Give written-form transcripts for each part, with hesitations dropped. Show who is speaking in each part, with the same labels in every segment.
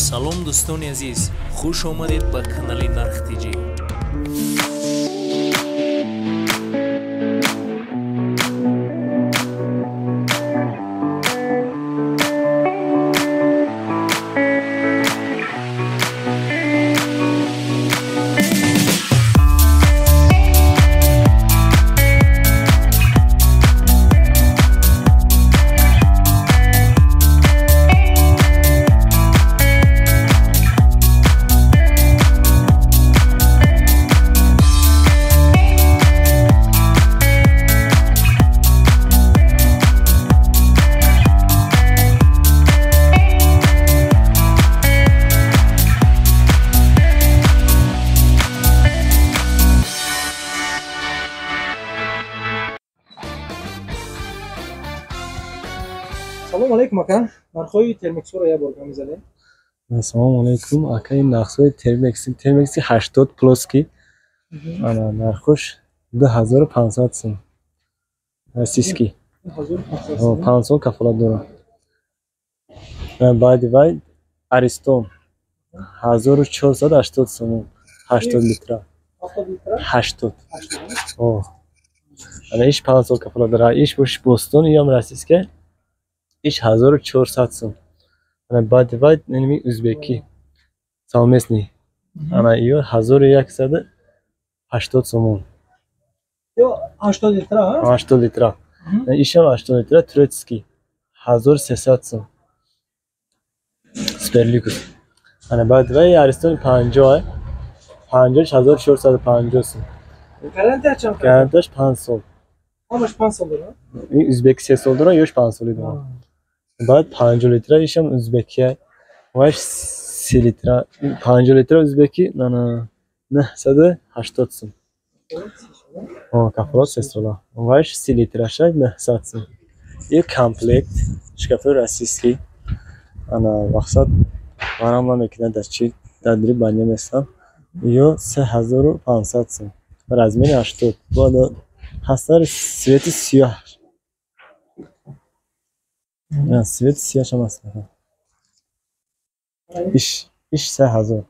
Speaker 1: Салом дӯстони азиз, хуш омадед ба канали Нарх ТЖ.
Speaker 2: Салом алейкум, ака. Нархҳои термексҳоро як бор гап мезанем.
Speaker 3: Ассалому алейкум, ака. Ин нархҳои термекси, термекси 80 плоский. Ана нархош 2500 сум. Российский. 5 сол кафолат дорад. Баъди вай Аристон 1480 сум, 80 литра. 80. О. Ана иш 5 сол кафолат дорад. Иш бош Бостон, иам российский. Иш 1400 сум. Ана баъди вай инми узбекӣ. Совместный. Ана иё 1180 сомон.
Speaker 2: Ё 80 литра, а?
Speaker 3: 80 литра. Ишам 80 литра турецкий. 1300 сум. Суперлюкс. Ана баъди вай Аристон 50, 50 1450 сум.
Speaker 2: Гарантия чанд?
Speaker 3: Гарантияш 5 сол.
Speaker 2: Ҳамаш 5 сол дорад?
Speaker 3: Ин узбек 3 сол дорад, ёш 5 соли дорад. Баъд 50 литра ишам узбекия. Ваш 30 литра, 50 литра узбеки ана 980 сум. О, кафолат 3 сола. Ваш 30 литраша 900 сум. И комплект шкафи российский. Ана мақсад варамла мекунад дар чи дар дри баня местам. Ё 3500 сум. Размери 80. Баъд ҳастар цвети сиёҳ. Цвети сиёҳ ҳам аст. Иш 3000.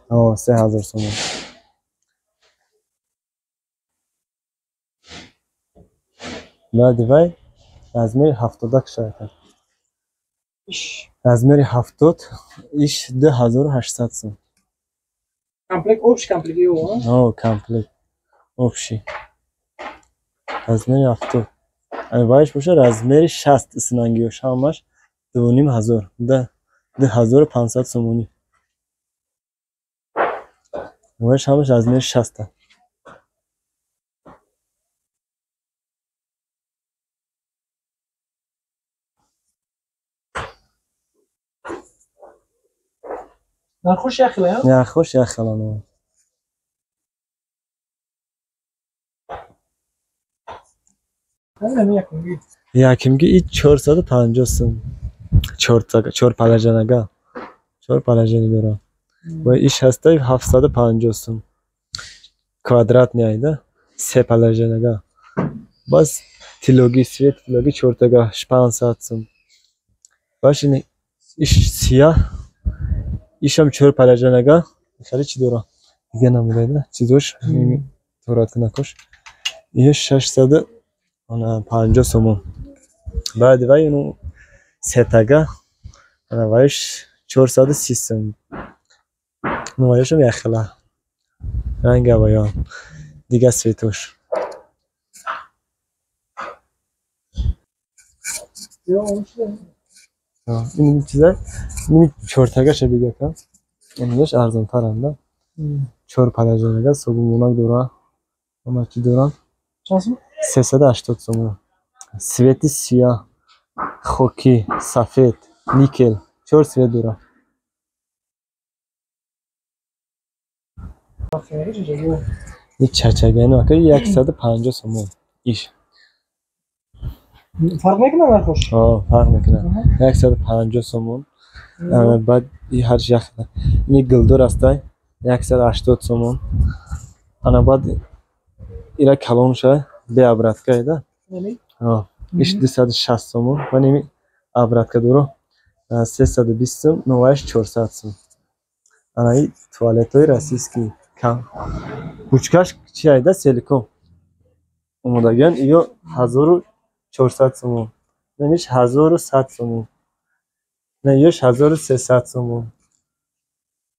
Speaker 3: О, 3000 сомон. Баъди вай размери 70 шояд. Размери 70 иш 2800 сум.
Speaker 2: Комплект общий комплект ё?
Speaker 3: О, комплект общий. Размери 70. Вайш боша размери 60 исинангиёш ҳамаш 2500. 2500 сомонӣ. Вайш ҳамаш размери 60.
Speaker 2: Нархош як хела?
Speaker 3: Нархош як хела. Якимги и 450 сум. Чор положенага. Чор положение дорад. Ва иш ҳастай 750 сум. Квадратный айда. Се положенага. Бас тилоги, свет тилоги чортага 500 сум. Баш ин иш сия. Ишам чор положенага. Хеле чи дора? Дига намудайда. Чизош торатинакош. Иш 650 сомон. Баъди вай ину сетага ана вайш 430 сум. Ну вайшам як хела. Ранга вая. Дига светош. Ин чиза ин чортага шабига ка. Инаш арзонтаранда. Чор положенага собунак дора. Ама чи дора?
Speaker 2: Чанд сум?
Speaker 3: 380 сомон. Цвети сиёҳ, хокӣ, сафед, никел. Чор цвет дорад. Ин чачагаино ака 150 сомон. Иш.
Speaker 2: Фарқ мекунад нархош?
Speaker 3: О, фарқ мекунад. 150 сомон. Баъд ҳар як ин гулдор астай 180 сомон. Ана баъд ира калон ша бе обратка эда. Иш 260 сомон. Ва ними обратка доро. 320 сум, новаяш 400 сум. Ана и туалетҳои российский. Бучкаш чи айда селикон. Омодагиан иё 1400 сомон. Иниш 1100 сомон. На иёш 1300 сомон.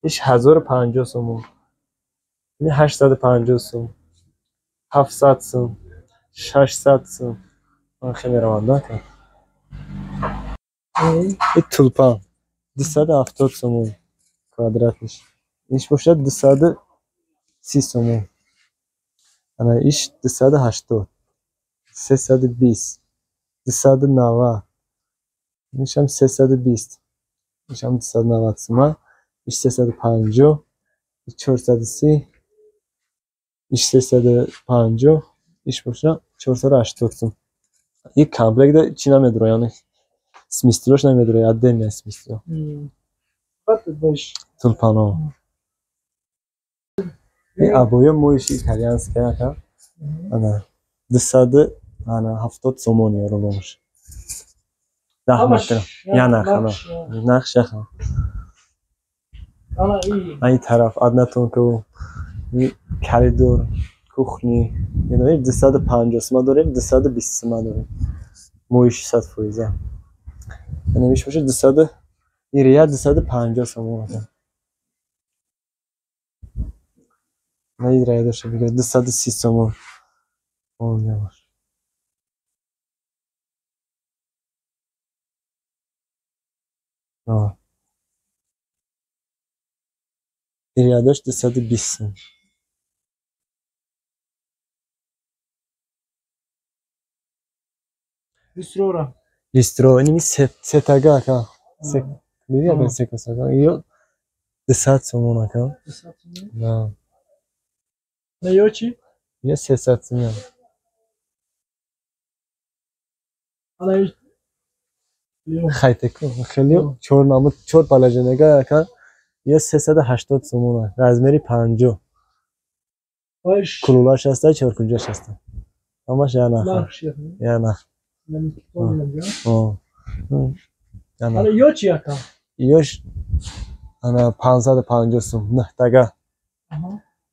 Speaker 3: Иш 1050 сомон. Ини 850 сом. 700 сом. 600 сом. Ман хеле мераванд, ака. И тулпан 270 сомон квадратиш. Иш бошад 230 сомон. Ана иш 280, 320, 290. Ишам 320. Ишам 290 сума. Иш 350, иш 430, иш 350, иш бошад 480 сум. И комплект чи намедура, яъне смистилош намедура, отдельная смистило. Тулпано. И абоё моиши итальянская, ака. Ана 270 сомон рулонш. 10 метр. Я нарх, ана. Нақш яха. Ана ин тараф однотонка, и коридор, кухни. Ино 250 сума дорем, 220 сума дорем. Моиши 100%. Ана миш бошад 200, ин рия 250 сомон. На ин рия дошта бигирад 230 сомон. Он яваш. Ин рия дошт 220 сом.
Speaker 2: Листрора.
Speaker 3: Листро, иними сетага ака. Диди ака секосага. Иё 200 сомон ака.
Speaker 2: 200 сомон?
Speaker 3: Да.
Speaker 2: На ё чи?
Speaker 3: Иё 300 сомон.
Speaker 2: Ана ё
Speaker 3: Хайтеку, хеле чор намуд, чор положенияга ака. Иё 380 сомон, размери 50. Кулулаш аста, чоркунҷаш аста. Ҳамаш я нарх. Я нарх.
Speaker 2: Ана ё чи ака?
Speaker 3: Иёш ана 550 сум, нӯҳтага.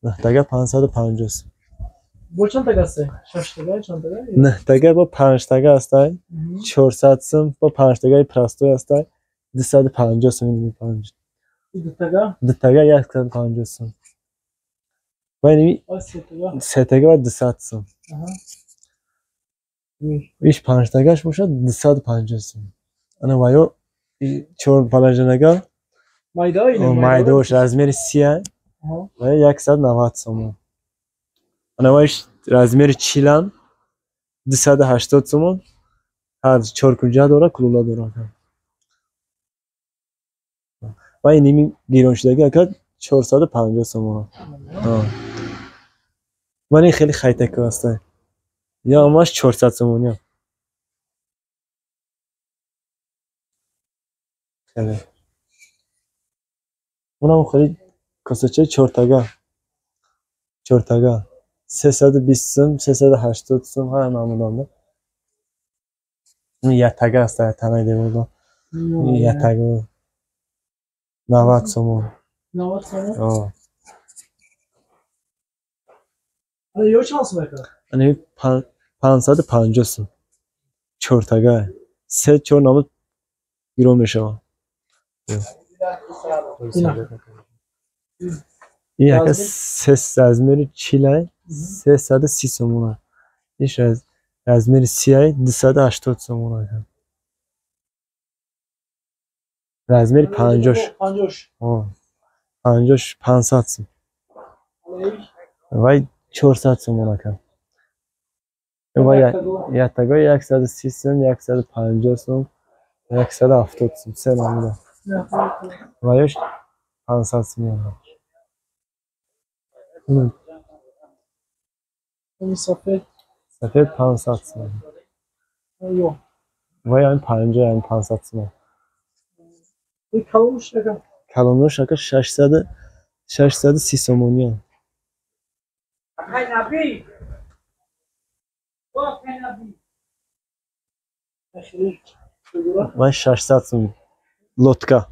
Speaker 3: Нӯҳтага 550 сум.
Speaker 2: Бо чанд тага аста? Шаштага, чанд тага?
Speaker 3: Нӯҳтага бо панҷтага аста, 400 сум, бо панҷтагаи простой аста, 250 сум ини панҷ.
Speaker 2: Дутага?
Speaker 3: Дутага 150 сум. Ва ини сетага ва 200 сум. Иш панҷтагаш бошад 250 сум. Ана ва ё чор положенияга майдаош размери 30 ва 190 сомон. Ана ва иш размери 40 280 сомон. Ҳар чор кунҷа дора, кулула дора. Ва иними гироншудаги ака 450 сомон. Ман ин хеле хайтаку аста. Я ҳамаш 400 сомон. Хеле. Унам хеле косачаи чортага. Чортага. 320 сум, 380 сум ҳар намуданда. Ин ятага аста, ятанаи девордо. Ин ятага 90 сомон.
Speaker 2: 90 сомон?
Speaker 3: О.
Speaker 2: Ана ё чанд сум ака?
Speaker 3: Ана 550 сум. Чортага. Се чор намуд гирон мешавад. Ин яка се размери 40 330 сомон. Иш размери 30 280 сомон ака. Размери 50.
Speaker 2: 50.
Speaker 3: О. 50 500 сум. Вай 400 сомон ака. Ва ятага 130 сум, 150 сум, 170 сум се намуда. Ва ёш 500 сум.
Speaker 2: Ин сафед.
Speaker 3: Сафед 500 сум.
Speaker 2: Ё.
Speaker 3: Вай ам 50, ам 500 сум.
Speaker 2: Ин калонуш ака?
Speaker 3: Калонуш ака 630 сомони. Вай 600 сум. Лодка.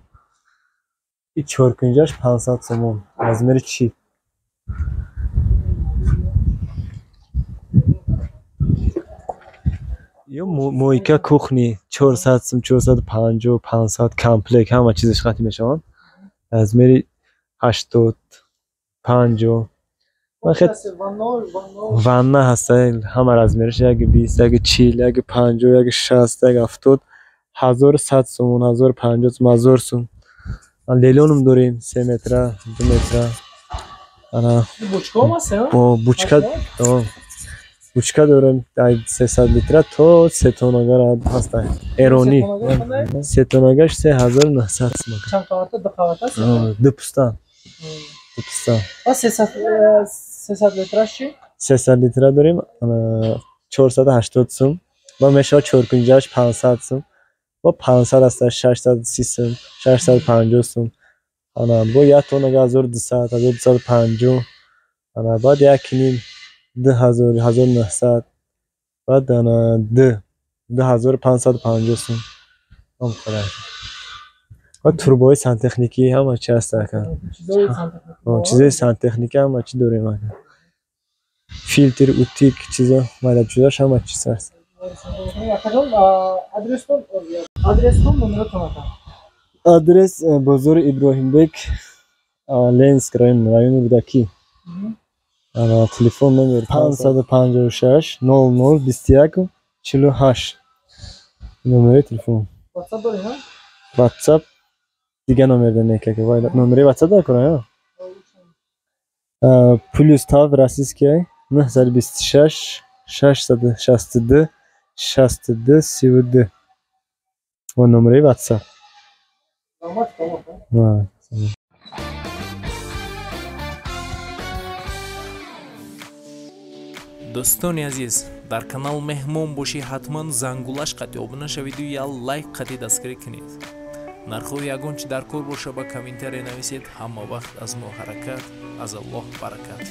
Speaker 3: И чоркунҷаш 500 сомон. Размери 40. Ё мойка кухни 400 сум, 450, 500 комплект ҳама чизаш хати мешаванд. Размери 80, 50. Ванна ҳаста, ҳама размериш 120, 140, 150, 160, 170, 1100 сомон, 1050 сум, 1000 сум. Лелонум дорем 3 метра, 2 метра. Ана бо бучка, бучка дорем 300 литра то 3 тоннагара ҳаста. Эронӣ. 3 тоннагаш 3900 сум.
Speaker 2: Чанд қавата? Ду қавата?
Speaker 3: Ду пуста. Ду пуста.
Speaker 2: Ва 300 литраш чӣ?
Speaker 3: 300 литра дорем 480 сум. Ва мешавад чоркунҷаш 500 сум. Бо 500 аста 630 сум, 650 сум. Ана бо 1 тоннага 1200, 1250. Ана баъд 1,5 2000, 1900. Баъд ана 2550 сум. Ҳам қадар. Ва турбои сантехникӣ ҳама чи ҳаст ака. Чизои сантехникӣ ҳама чи дорем ака. Филтр, утик, чизо, майдачудаш ҳама чиз ҳаст. Адрес бозори Иброҳимбек, Ленинск район, райони Рӯдакӣ. Телефон номер 556 00 21 48. Номери телефон. WhatsApp дига номер некака. Номери WhatsApp дакора, я? Плюс тав российский 926 662 62 32. Ва номери WhatsApp.
Speaker 1: Дӯстони азиз, дар канал меҳмон бошӣ, ҳатман зангулаш қатъи обуна шавиду я лайк қатъи дастгирӣ кунед. Нархҳои ягон чи дар кор боша ба комментария нависед. Ҳама вақт аз мо ҳаракат, аз Аллоҳ баракат.